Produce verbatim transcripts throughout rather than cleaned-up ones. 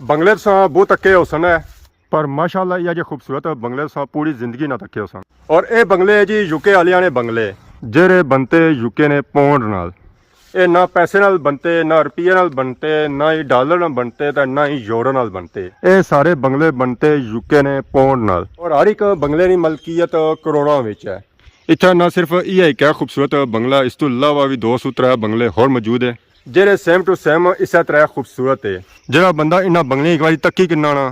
بنگلے تساں بہت تکے ہوسن ہے، پر ماشاءاللہ یہ جے خوبصورت بنگلے تساں پوری زندگی نہ تکے ہوسن۔ اور اے بنگلے ہے جی یو کے آلیاں نے بنگلے، جیرے بنتے یو کے نے پونڈ نال۔ اے نہ پیسے نال بنتے، نہ روپیے نال بنتے، نہ ہی ڈالر نال بنتے تے نہ ہی یورو نال بنتے۔ اے سارے بنگلے بنتے یو کے نے پونڈ نال۔ اور ہر ایک بنگلے نی ملکیت کروڑاں وچ ہے۔ اتھا نہ صرف ایہہ ہک ہے خوبصورت بنگلہ، اس تو علاوہ بھی دو سو ترے بنگلے ہور موجود ہے، جیرے سیم ٹو سیم اسے طرح خوبصورت ہے۔ جیڑا بندہ انہاں بنگلیاں ایک واری تکی کننا نا،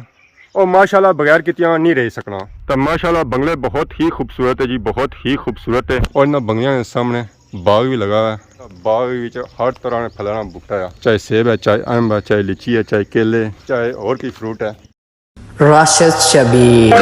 او ماشاءاللہ بغیر کیتیاں نہیں رہ سکنا۔ تے ماشاءاللہ بنگلے بہت ہی خوبصورت ہے جی، بہت ہی خوبصورت ہے۔ اور انہاں بنگلیاں دے سامنے باغ بھی لگا ہوا ہے۔ باغ وچ ہر طرح نے پھلاں نا بوٹا ہے، چاہے سیب ہے، چاہے امب ہے، چاہے لیچی ہے، چاہے کیلے، چاہے اور کوئی فروٹ ہے۔ راشد شبیر۔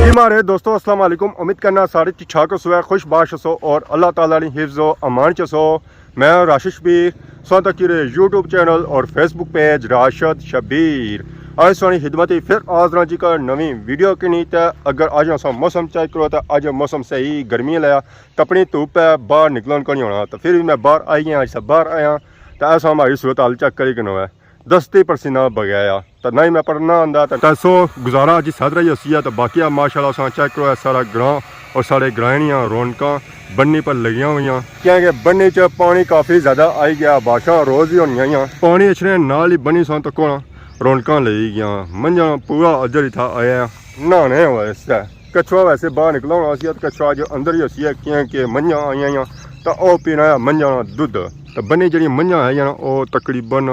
جی ماڑے دوستو، السلام علیکم۔ امید کرنا سارے ٹھیک ٹھاک ہوسو، خوش باش ہوسو اور اللہ تعالیٰ نی حفظ و امان چ ہوسو۔ میں راشد شبیر، ساں تکی رہے یوٹیوب چینل اور فیس بک پیج راشد شبیر۔ آج سانی خدمت ہی پھر حاضر ہاں جی کا نویں ویڈیو کنی۔ تے اگر اج اساں موسم چیک کرو تے اج موسم صحیح گرمی لیا، تپنی دھوپ ہے، باہر نکلن کو نہیں ہونا۔ تو پھر بھی میں باہر آئی گیا، اس باہر آیا تو ایسا ہماری صورت حال چیک کری کنو ہے، دستی پسینہ بگایا۔ تو نہ ہی میں پڑھنا آندا تو تسو گزارا جی ساتھ رہی ہوسی ہے۔ تو باقی ماشاءاللہ اساں چیک کرو ہے سارا گراں اور سارے گرائیں نیاں رونقاں بنی پر لگیاں ہوئیاں، کیونکہ بنی چ پانی کافی زیادہ آئی گیا، بارشاں روز ہی ہونیاں ہیاں۔ پانی اچھنے نال ہی بنی ساں تکو رونقاں لئی گیاں۔ منجھاں پورا اجر اتھا آیا نہانے واسطے۔ کچھوا ویسے باہر نکلا ہونا سی، کچھوا جو اندر ہی ہوسی ہے، کیونکہ منجھاں آئیاں ہیاں، تاں او پینا ہے منجھاں نا دودھ۔ تاں بنی جڑی منجھاں ہے نا، او تقریباً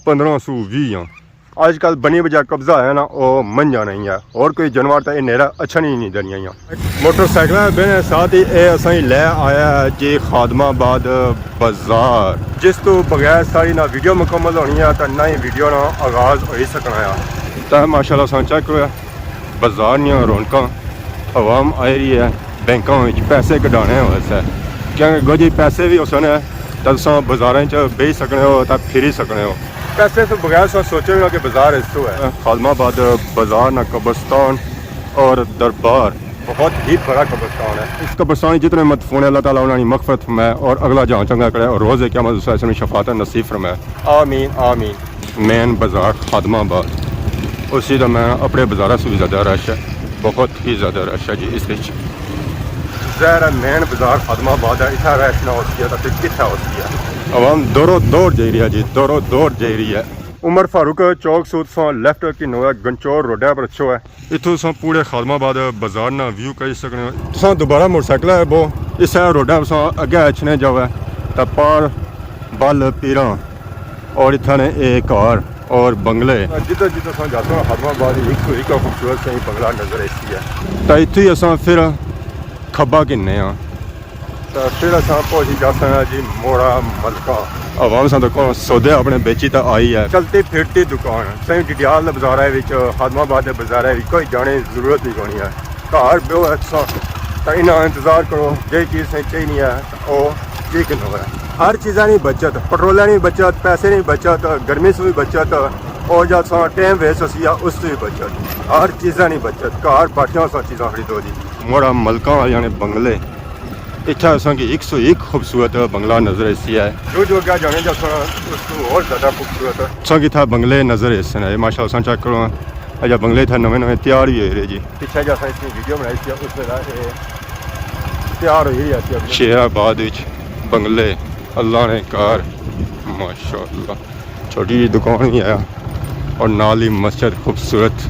پندرہ سو ویہ ہاں۔ اج کل بنی بجا قبضہ ہے نا، او منجھاں نہیں ہے، اور کوئی جانور تاں اے نیرا اچھا نہیں، نہیں دینیاں ہیاں۔ موٹر سائیکل بہنے ساتھ ہی اے اساں ہی لے آیا ہے جی خادم آباد بازار، جس تو بغیر ساری نہ ویڈیو مکمل ہونی ہے، تاں نہ ہی ویڈیو نا آغاز ہوئی سکنا ہے۔ تاں ماشاءاللہ اساں چیک کرو، بازار نیاں رونقاں، عوام آئی رہی ہے بینکاں وچ پیسے کڈھانے واسطے، کیونکہ گوجی پیسے بھی ہوسن ہے تاں تساں بازاراں چ بہی سکنے ہو تاں پھری سکنے ہو۔ پیسے تو بغیر سوچ سوچے نہ کہ بازار اس تو ہے۔ خادم آباد بازار نہ قبرستان اور دربار، بہت ہی بڑا قبرستان ہے۔ اس قبرستان جتنے مدفون ہیں، اللہ تعالیٰ انہاں کی مغفرت فرمائے اور اگلا جہان چنگا کرے اور روز قیامت اس شفاعت نصیب فرمائے۔ آمین، آمین۔ مین بازار خادم آباد، اسی دا میں اپنے بازارہ سے بھی زیادہ رش ہے، بہت ہی زیادہ رش ہے جی اس وچ۔ ظاہر ہے مین بازار خادم آباد ہے، اتھا رش نہ ہوسی ہے تاں پھر کتھا ہوسی ہے؟ عوام دورو دور جائی رہی ہے جی، دورو دور جائی رہی ہے۔ عمر فاروق چوک سو تساں لیفٹ کی نوے گنچور روڈا پر اچھو ہے۔ اتھوں تساں پورے خادم آباد بازار نا ویو کری سکنے ہو۔ تساں دوبارہ موٹر سائیکل ہے بو، اس روڈا تساں اگے اچھنے جاؤ ہے تاں پار بل پیراں اور اتھاں نے اے کار اور بنگلے۔ جدھر جدھر تساں جاسو خادم آباد ایک سو ایک خوبصورت سے بنگلہ نظر ایسی ہے۔ تاں اتھوں ہی اساں پھر کھبا گھننے ہاں۔ تاں پھر اساں پہنچی جاساں جی موڑا ملکہ۔ عوام ساں تکو سودے اپنے بیچی تاں آئی ہے۔ چلتی پھرتی دکان، سائیں ڈڈیال دے بازارے وچ، خادم آباد دے بازارے وچ کوئی جانے دی ضرورت نہیں کونی ہے۔ گھر بیو ہے تساں تاں انہاں انتظار کرو، جے چیز سائیں چاہیے نہیں ہے او یہ کنو ہے۔ ہر چیزاں نی بچت، پٹرولے نی بچت، پیسے نی بچت، گرمی سے بھی بچت، اور جا تساں ٹائم ویسٹ ہوسی ہے اس سے بھی بچت۔ ہر چیزاں نی بچت، گھر بیٹھے ہو ساں چیزاں خریدو جی۔ موڑا ملکاں والے نے بنگلے۔ اتھا اساں کی ایک سو ایک خوبصورت بنگلہ نظر ایسی ہے۔ جو جو اگے جانے جاساں اس تو اور زیادہ خوبصورت۔ اساں کی اتھا بنگلے نظر ایسن ہے، ماشاءاللہ اساں چیک کرو۔ اجا بنگلے اتھا نویں نویں تیار ہی ہوئی رہے جی۔ پچھے جاساں اس کی ویڈیو بنائی سی، اس ویلے اے تیار ہوئی رہی ہے سی ابھی۔ شیر آباد وچ بنگلے، اللہ نے کار، ماشاءاللہ۔ چھوٹی جی دکان بھی ہے اور نال ہی مسجد خوبصورت۔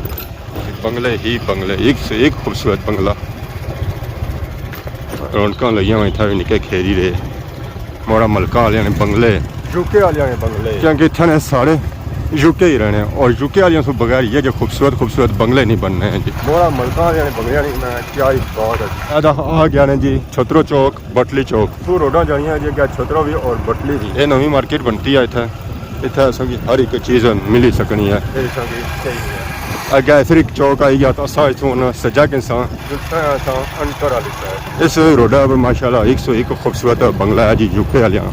بنگلے ہی بنگلے، ایک سے ایک خوبصورت بنگلہ۔ رونقاں لگیاں ہوئیں اتھا بھی نکے کھیری رہے۔ موڑا ملکاں والے نے بنگلے۔ یو کے والے نے بنگلے۔ کیونکہ اتھا نے سارے یو کے ہی رہنے اور یو کے والے سے بغیر یہ جو خوبصورت خوبصورت بنگلے نہیں بننے ہیں جی۔ موڑا ملکاں والے نے بنگلے نہیں، میں کیا ہی بات ہے۔ ادا آ گیا نے جی چھترو چوک، بٹلی چوک۔ تو روڈاں جانیاں جی، اگے چھترو بھی اور بٹلی بھی۔ یہ نویں مارکیٹ بنتی ہے اتھا۔ اتھا اساں کی ہر ایک چیز ملی سکنی ہے۔ یہ اساں کی چاہیے ہے۔ اگے پھر ایک چوک آئی گیا تو اساں اتھوں ہن سجا کنساں۔ جلساں اساں انٹر والی سائیڈ۔ اس روڈا پر ماشاءاللہ ایک سو ایک خوبصورت بنگلہ ہے جی یو کے والیاں۔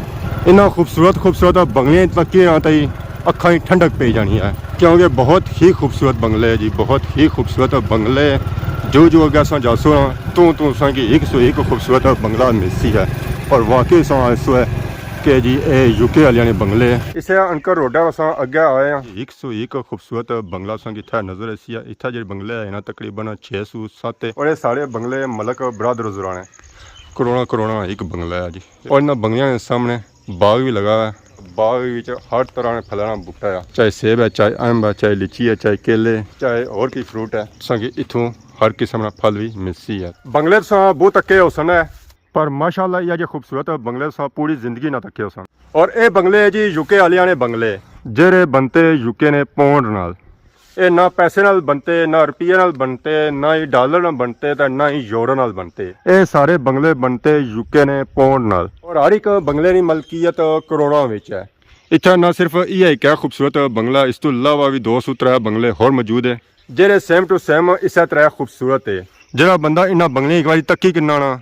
انہاں خوبصورت خوبصورت بنگلیاں تکی آ تئی اکھاں ہی ٹھنڈک پئی جانی ہے، کیونکہ بہت ہی خوبصورت بنگلے ہے جی، بہت ہی خوبصورت بنگلے۔ جو جو اگے اساں جاسو ہاں، توں توں اساں کی ایک سو ایک خوبصورت بنگلہ ملسی ہے۔ اور واقعی ساں اس وے کہ جی اے یو کے آلیاں نے بنگلے ہے۔ اسے انکر روڈا اساں اگے آئے ہاں۔ ایک سو ایک خوبصورت بنگلہ ساں کی اتھا نظر اسی ہے۔ اتھا جڑے بنگلے ہے نا تقریباً چھ سو ست ہے۔ اور یہ سارے بنگلے ملک برادر زرانے۔ کروڑاں کروڑاں ایک بنگلہ ہے جی۔ اور انہاں بنگلیاں نے سامنے باغ بھی لگا ہوا ہے۔ باغ وچ ہر طرح نے پھلاں نا بوٹا ہے، چاہے سیب ہے، چاہے امب ہے، چاہے لیچی ہے، چاہے کیلے، چاہے اور کوئی فروٹ ہے، تساں کی اتھوں ہر قسم نا پھل بھی ملسی ہے۔ بنگلے تساں بہت تکے ہوسن ہے، پر ماشاءاللہ یہ جے خوبصورت بنگلے تساں پوری زندگی نہ تکے ہوسن۔ اور اے بنگلے ہے جی یو کے آلیاں نے بنگلے، جیرے بنتے یو کے نے پونڈ نال۔ اے نہ پیسے نال بنتے، نہ روپیے نال بنتے، نہ ہی ڈالر نال بنتے تے نہ ہی یورو نال بنتے۔ اے سارے بنگلے بنتے یو کے نے پونڈ نال۔ اور ہر ایک بنگلے نی ملکیت کروڑاں وچ ہے۔ اتھا نہ صرف ایہا ہک ہے خوبصورت بنگلہ، اس تو علاوہ بھی دو سو ترے بنگلے ہور موجود ہے۔ جیرے سیم ٹو سیم اسے طرح خوبصورت ہے۔ جیڑا بندہ انہاں بنگلے ایک واری تکی کننا نا،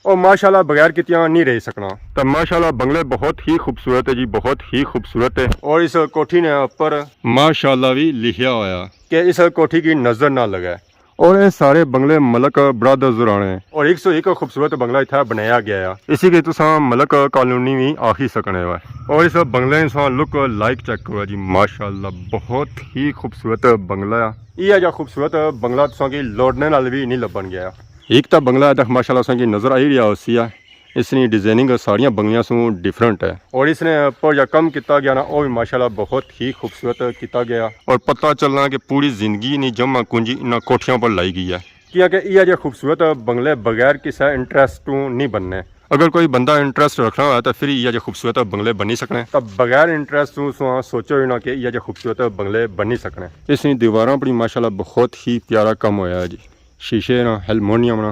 او ماشاءاللہ بغیر کیتیاں نہیں رہ سکنا۔ تے ماشاءاللہ بنگلے بہت ہی خوبصورت ہے جی، بہت ہی خوبصورت ہے۔ اور اس کوٹھی نے اوپر ماشاءاللہ بھی لکھیا ہویا کہ اس کوٹھی کی نظر نہ لگے۔ اور اے سارے بنگلے ملک برادر زرانے۔ اور ایک سو ایک خوبصورت بنگلہ اتھا بنایا گیا ہے۔ اسی کی تساں ملک کالونی بھی آخی سکنے ہو۔ اور اس بنگلے نے تساں لک لائک چیک کرو جی، ماشاءاللہ بہت ہی خوبصورت بنگلہ ہے۔ یہ جا خوبصورت بنگلہ تساں کی لوڈنے نال بھی نہیں لبن گیا۔ ایک تا بنگلہ ہے تک ماشاءاللہ تساں کی نظر آئی رہیا ہوسی ہے۔ اس نی ڈیزائننگ ساریاں بنگلیاں سوں ڈیفرنٹ ہے۔ اور اس نے اوپر جا کم کیتا گیا نا، او بھی ماشاءاللہ بہت ہی خوبصورت کیتا گیا۔ اور پتہ چلنا کہ پوری زندگی نی جمع کنجی انہاں کوٹھیاں پر لائی گئی ہے۔ کیونکہ ایہا جے خوبصورت بنگلے بغیر کسے انٹرسٹ تو نہیں بننے۔ اگر کوئی بندہ انٹرسٹ رکھنا ہوئے تو پھر ایہا جے خوبصورت بنگلے بنی سکنے۔ تو بغیر انٹرسٹ تو سواں سوچو ہی نہ کہ ایہا جے خوبصورت بنگلے بنی سکنے۔ اس نی دیواراں پر ماشاءاللہ بہت ہی پیارا کم ہویا ہے جی۔ شیشے نا، ہیلمونیم نا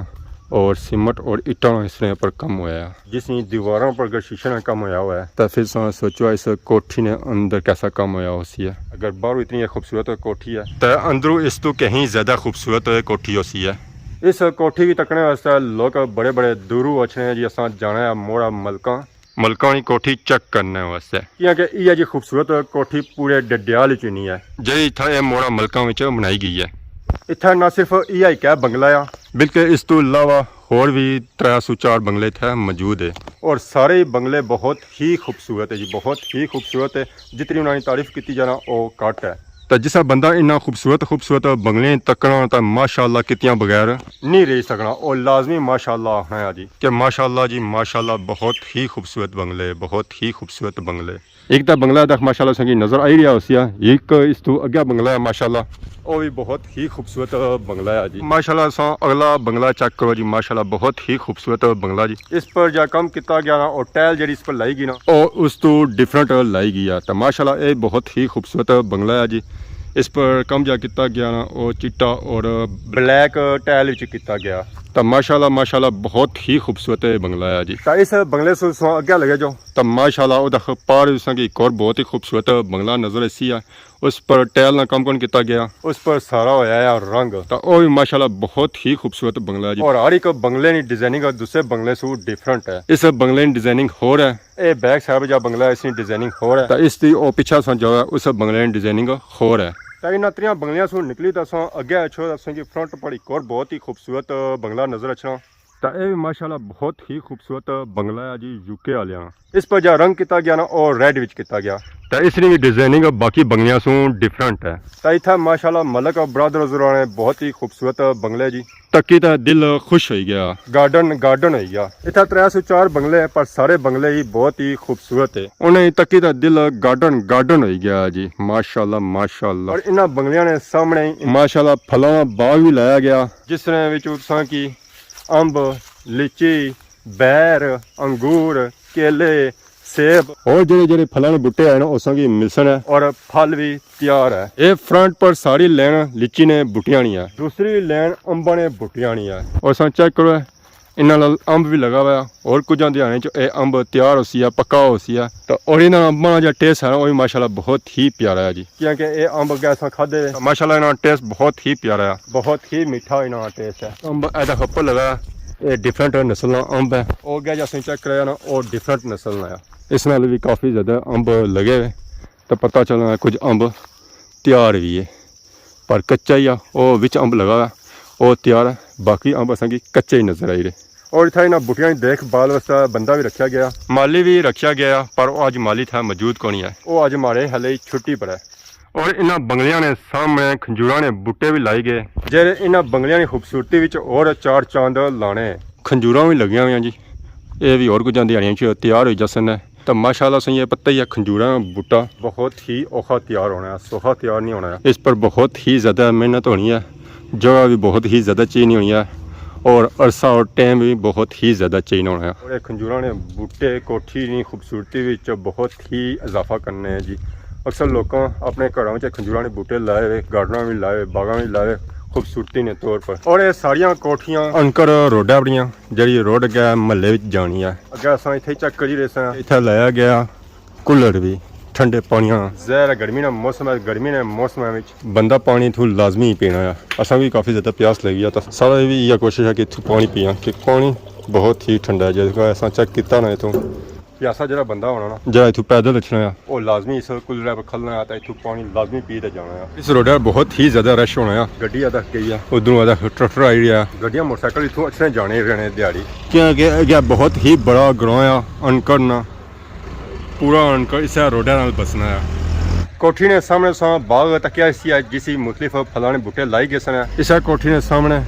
اور سیمنٹ اور اٹاں نا اس نے پر کم ہویا ہے۔ جس نی دیواراں پر اگر شیشے نا کم ہویا ہوا ہے، تے پھر ساں سوچو اس کوٹھی نے اندر کیسا کم ہویا ہوسی ہے۔ اگر باہروں اتنی خوبصورت کوٹھی ہے، تے اندروں اس تو کہیں زیادہ خوبصورت کوٹھی ہوسی ہے۔ اس کوٹھی کی تکنے واسطے لوگ بڑے بڑے دوروں اچھنے جی، اساں جانا ہے موڑا ملکاں۔ ملکاں نی کوٹھی چیک کرنے واسطے۔ کیونکہ ایہا جی خوبصورت کوٹھی پورے ڈڈیال وچ نہیں ہے۔ جیہڑی اتھا اے موڑا ملکاں وچ بنائی گئی ہے۔ اتھا نہ صرف ایہا ہک ہے بنگلہ آ، بلکہ اس تو علاوہ ہور بھی ترے سو چار بنگلے اتھا موجود ہے۔ اور سارے ہی بنگلے بہت ہی خوبصورت ہے جی، بہت ہی خوبصورت ہے۔ جتنی انہاں نی تعریف کیتی جانا او گھٹ ہے۔ تے جسا بندہ انہاں خوبصورت خوبصورت بنگلے تکنا تے ماشاءاللہ کیتیاں بغیر نہیں رہ سکنا۔ او لازمی ماشاءاللہ آخنا ہے جی کہ ماشاءاللہ جی ماشاءاللہ، بہت ہی خوبصورت بنگلے، بہت ہی خوبصورت بنگلے۔ ایک تاں بنگلہ تک ماشاءاللہ تساں کی نظر آئی رہیا ہوسی ہے، ایک اس تو اگے بنگلہ ہے ماشاءاللہ، او بھی بہت ہی خوبصورت بنگلہ ہے جی۔ ماشاءاللہ تساں اگلا بنگلہ چیک کرو جی، ماشاءاللہ بہت ہی خوبصورت بنگلہ جی۔ اس پر جا کم کیتا گیا نا، اور ٹائل جیڑی اس پر لائی گئی نا، او اس تو ڈیفرنٹ لائی گئی ہے۔ تو ماشاءاللہ اے بہت ہی خوبصورت بنگلہ ہے جی۔ اس پر کم جا کیتا گیا نا، او چٹا اور بلیک ٹائل وچ کیتا گیا۔ تو ماشاءاللہ ماشاءاللہ بہت ہی خوبصورت بنگلہ ہے جی۔ تو اس بنگلے سے سو اگے لگے جو، تو ماشاءاللہ او دکھ پار تساں کی ایک اور بہت ہی خوبصورت بنگلہ نظر اسی ہے۔ اس پر ٹائل نا کم کون کیتا گیا، اس پر سارا ہویا ہے رنگ۔ تو او بھی ماشاءاللہ بہت ہی خوبصورت بنگلہ ہے جی۔ اور ہر ایک بنگلے نی ڈیزائننگ دوسرے بنگلے سے ڈیفرنٹ ہے۔ اس بنگلے نی ڈیزائننگ ہور ہے۔ اے بیک سائیڈ جا بنگلہ ہے، اس نی ڈیزائننگ ہور ہے۔ تو اس دی او پیچھے ساں جاوے، اس بنگلے نی ڈیزائننگ ہور ہے۔ تو انہاں تریاں بنگلیاں سوں نکلی تو اساں اگے اچھو، اساں کی فرنٹ پر ایک اور بہت ہی خوبصورت بنگلہ نظر اچھنا۔ تے اے وی ماشاءاللہ بہت ہی خوبصورت بنگلہ ہے جی، یو کے آلیاں۔ اس پر جا رنگ کیتا گیا نا، او ریڈ وچ کیتا گیا۔ تے اس نی وی ڈیزائننگ باقی بنگلیاں سوں ڈیفرنٹ ہے۔ تے اتھا ماشاءاللہ ملک برادر حضور نے بہت ہی خوبصورت بنگلے جی۔ تکی تے دل خوش ہوئی گیا۔ گارڈن، گارڈن ہوئی گیا۔ اتھا ترے سو چار بنگلے ہیں، پر سارے بنگلے ہی بہت ہی خوبصورت ہے۔ انہیں تکی تے دل گارڈن، گارڈن ہوئی گیا جی۔ ماشاءاللہ، ماشاءاللہ۔ اور انہاں بنگلیاں نے سامنے ہی ماشاءاللہ پھلاں دا باغ بھی لایا گیا۔ جس نے وچ تساں کی امب، لیچی، بیر، انگور، کیلے، سیب اور جڑے جڑے پھلاں نے بوٹے آئے نا، اساں کی ملسن ہے۔ اور پھل بھی تیار ہے۔ اے فرنٹ پر ساری لین لیچی نے بوٹیاں نی ہے، دوسری لین امباں نے بوٹیاں نی ہے۔ اور اساں چیک کرو، انہاں نال امب بھی لگا ہوا ہے۔ اور کچھ دیہاڑیں چ اے امب تیار ہوسی ہے، پکا ہوسی ہے۔ تو اور انہاں امباں نا جا ٹیسٹ ہے نا، او بھی ماشاءاللہ بہت ہی پیارا ہے جی۔ کیونکہ اے امب اگے اساں کھادے وے۔ ماشاءاللہ انہاں ٹیسٹ بہت ہی پیارا ہے۔ بہت ہی میٹھا انہاں ٹیسٹ ہے۔ امب اے دا اپر لگا ہے، اے ڈیفرنٹ نسل نا امب ہے۔ او اگے جا اساں چیک کرایا نا، او ڈیفرنٹ نسل نا ہے۔ اس نال بھی کافی زیادہ امب لگے ہوئے، تو پتہ چلنا کچھ امب تیار بھی ہے، پر کچا ہی آ، او وچ امب لگا ہوا، او تیار ہے، باقی امب اساں کی کچے ہی نظر آئی رہے۔ اور اتھا انہاں بوٹیاں دی دیکھ بھال واسطے بندہ وی رکھیا گیا، مالی وی رکھیا گیا، پر او اج مالی اتھا موجود کونی ہے، او اج ماڑے ہلے ہی چھٹی پر ہے۔ اور انہاں بنگلیاں نے سامنے کھنجوراں نے بوٹے وی لائے گئے، جیہڑے انہاں بنگلیاں نی خوبصورتی وچ اور چار چاند لانے۔ کھنجوراں وی لگیاں ہویاں جی، اے وی اور کچھ دیہاڑیاں وچ تیار ہوئی جاسن۔ تاں ماشاءاللہ سائیں، اے پتہ ہی ہے، کھنجوراں بوٹا بہت ہی اوکھا تیار ہونا ہے، سوکھا تیار نہیں ہونا ہے۔ اس پر بہت ہی زیادہ محنت ہونی ہے، جگہ بھی بہت ہی زیادہ چاہینی ہونی ہے، اور عرصہ اور ٹائم بھی بہت ہی زیادہ چاہینا ہونا ہے۔ اور اے کھنجوراں نے بوٹے کوٹھی نی خوبصورتی وچ بہت ہی اضافہ کرنے ہیں جی۔ اکثر لوکاں اپنے گھراں وچ کھنجوراں نے بوٹے لائے ہوئے، گارڈناں وچ لائے ہوئے، باغاں وچ لائے ہوئے، خوبصورتی نے طور پر۔ اور اے ساریاں کوٹھیاں انکر روڈا پڑیاں، جیہڑی روڈ اگے محلے وچ جانی ہے۔ اگے اساں اتھے چیک کری رہے ساں، اتھے لایا گیا کولر بھی، ٹھنڈے پانیاں۔ ظاہر ہے گرمی نا موسم ہے، گرمی نے موسم وچ بندہ پانی اتھوں لازمی پینا ہے۔ اساں بھی کافی زیادہ پیاس لگی ہے، تاں سارا بھی یہ کوشش ہے کہ اتھوں پانی پیاں، کہ پانی بہت ہی ٹھنڈا ہے۔ جیسے کہ اساں چیک کیتا نا اتھوں، پیاسا جڑا بندہ ہونا نا، جڑا اتھوں پیدل اچھنا ہے، او لازمی اس کولر پر کھلنا ہے، تاں اتھوں پانی لازمی پی تے جانا ہے۔ اس روڈ پر بہت ہی زیادہ رش ہونا ہے، گڈی ادھا گئی ہے، ادھروں ادھا ٹریکٹر آئی رہیا ہے، گڈیاں موٹر سائیکل اتھوں اچھنے جانے رہنے دیہاڑی، کیونکہ اگے بہت ہی بڑا گراں ہے انکر نا۔ پورا انکر اسے روڈا نال بسنا ہے۔ کوٹھی نے سامنے ساں باغ تکیا سی ہے، جس وچ مختلف پھلاں نے بوٹے لائی گئے سن۔ اسے کوٹھی نے سامنے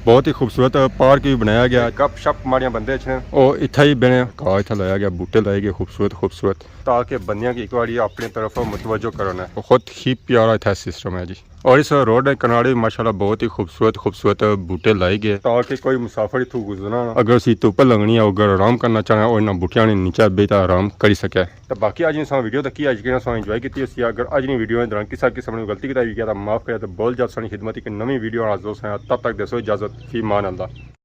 بہت ہی خوبصورت پارک بھی بنایا گیا۔ گپ شپ ماڑیاں بندے اچھنے، او اتھا ہی بنے، گھا اتھا لایا گیا، بوٹے لائے گئے خوبصورت خوبصورت، تاکہ بندیاں کی ایک باری اپنی طرف متوجہ کرنا ہے۔ بہت ہی پیارا اتھا سسٹم ہے جی۔ اور اس روڈ نے کنارے ماشاءاللہ بہت ہی خوبصورت خوبصورت بوٹے لائے گئے، تاکہ کوئی مسافر اتھوں گزرنا نا، اگر اسی دھوپ لگنی ہے، اگر آرام کرنا چاہنا ہے، او انہاں بوٹیاں نے نیچے بیٹھ تے آرام کری سکے۔ تے باقی اج نی ساں ویڈیو تکی، اج کنا ساں انجوائے کیتی ہوسی۔ اگر اج نی ویڈیو نے دوران کسا قسم نی غلطی کیتا ہوئی گیا تاں معاف کرے، تے بول جا ساں خدمت کی نویں ویڈیو نال حاضر ہوساں۔ تب تک دیسو اجازت، فی امان اللہ۔